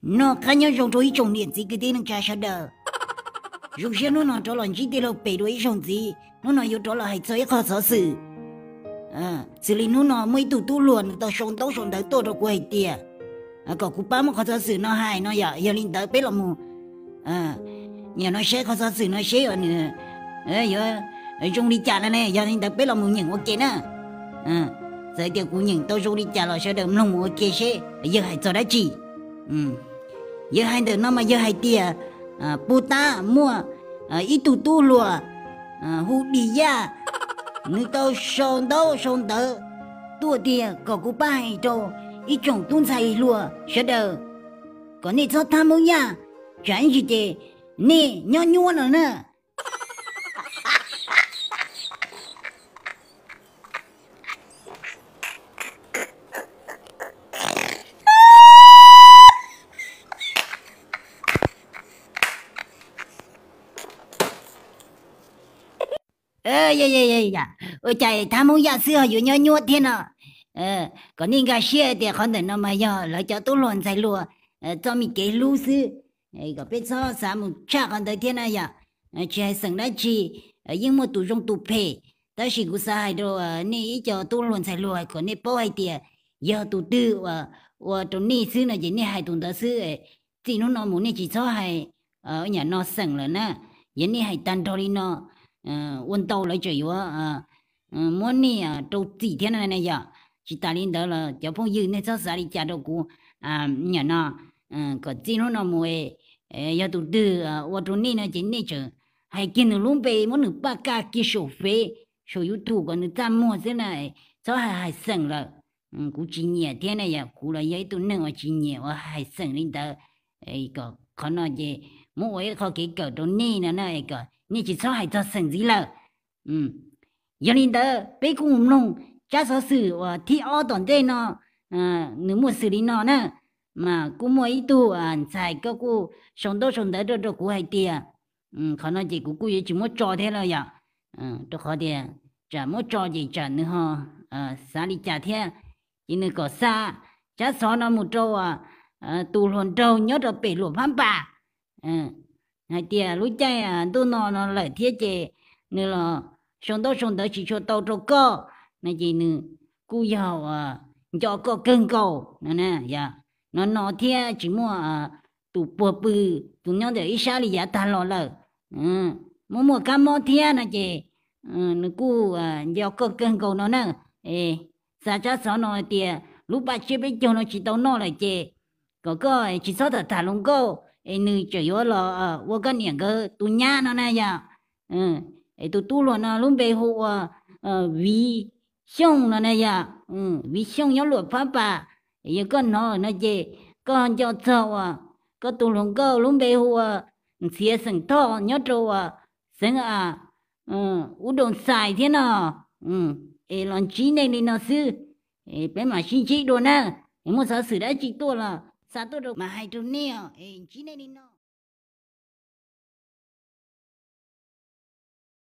Noj qab nyob zoo rau ib tsoom niam txiv kwv tij neej tsa sawv daws. Zoo siab hnub no rov los ntsib tij laug Pem dua ib zaug ntxiv, hnub no yuav rov los hais txog ib qho xov xwm xws li hnub no muaj ib tug tub hluas nws tau sau ntaub sau ntawv tuaj rau kuv hais tias kom kuv pab muab qhov xov xwm no hais no yom. Yog li ntawd peb los mus nim no saib qhov xov xwm no seb nws yuav zoo li cas no ne. Yog li ntawd peb los mus nyeem ua ke na. Txawm tias kuv nyeem tau zoo li cas los sawv daws mloog mus ua ke seb yawg hais txog dab tsi. Yawg hais ntawm no mas yawg hais tias puag ta muaj ib tug tub hluas hu Dim Yaj, nws tau sau ntaub sau ntawv tuaj tias kom kuv pab hais rau ib tsoom tub ntxhais hluas sawv daws kom nej txhob thab Hmoob Yaj, tsam ib ntsis ces nej nyob nyuab no na. Ua cas thab Hmoob Yaj xwb ho yuav nyob nyuab thiab no? Kom nej nkag siab tias qhov ntawm no mas yog lawv cov tub hluas ntxhais hluas txoj me kev hlub xwb, kom peb txhob xav mus tshaj qhov ntawd thiab na yom. Tsis hais xeem dab tsi, yeej muaj tus zoo tus phem, tab sis kuv xav hais rau nej ib co tub hluas ntxhais hluas kom nej paub hais tias yog tus twg ua rau nej xwb no ces nej hais tus ntawd xwb. Txij hnub no mus nej tsis txhob hais nyam no xeem lawm na. Yog nej hais tag nrho li no ua ntau lawv tseem yuav muab nej rau txim thiab na yom. Tsis tas li ntawd los cov phooj ywg nej txhob xav li cas rau kuv nyam no, kom txij hnub no mus yog tus twg ua rau nej no ces nej tseem hais kiag nws lub npe muab nws paj kaj kiag saum Fev saum YouTube kom nws txaj muag xwb na, txhob hais hais xeem lawm. Kuv tsis nyiam thiab na yom, kuv los yog ib tug neeg uas tsis nyiam uas hais xeem li ntawd. Kom qhov no ces muab ua ib qho kev kawm rau nej no na, kom nej tsis txhob hais txog xeem ntxiv lawm. Yog li ntawd peb kuj mus mloog tsab xov xwm uas thib ob tom ntej no, nws muaj xws li no na. Mas kuj muaj ib tug ntxhais koj kuj sau ntaub sau ntawv rau rau kuv hais tias, qhov no ces kuv kuj yuav tsis muab tso thiab los yom, rau qhov tias tsam muab tso ces tsam nws ho xav li cas thiab. Ces nws kom xa tsab xov no mus rau tus hluas nraug nyob rau pem Luam Phab Npas, hais tias lub caij ntuj no no lawm thiab ces nws los sau ntaub sau ntawv tsis tshua tau rau koj no ces nws kuj yog nco koj kawg nkaus no. No no thiab tsis muaj tus puag pw, tus nyob ntawm ib sab li yav tag los lawm, muaj muaj kab mob thiab no ces nws kuj nco koj kawg nkaus no na. Xa tsab xov no hais tias lub paj tsiab peb caug no tsis tau noj lawm ces kom koj tsis txhob tham tham hluas nkauj es nws tseem yuav los ua koj niam nkawd tus nyab no na yom. Es tus tub hluas no lub npe hu ua Viv Xyooj no na yom. Viv Xyooj nyob Luam Phab Npas, es yog koj hnov no ces koj nco txog uas koj tus hluas nkauj lub npe hu ua Ntxhiav xeem Thoj nyob rau uas xeev Ub Doo Xais thiab no. Es los ntsib nej li no xwb, peb mam sib ntsib dua na. Es muaj xov xwm dab tsi tuaj los xa tuaj rau mam hais rau nej os, es ntsib nej li no.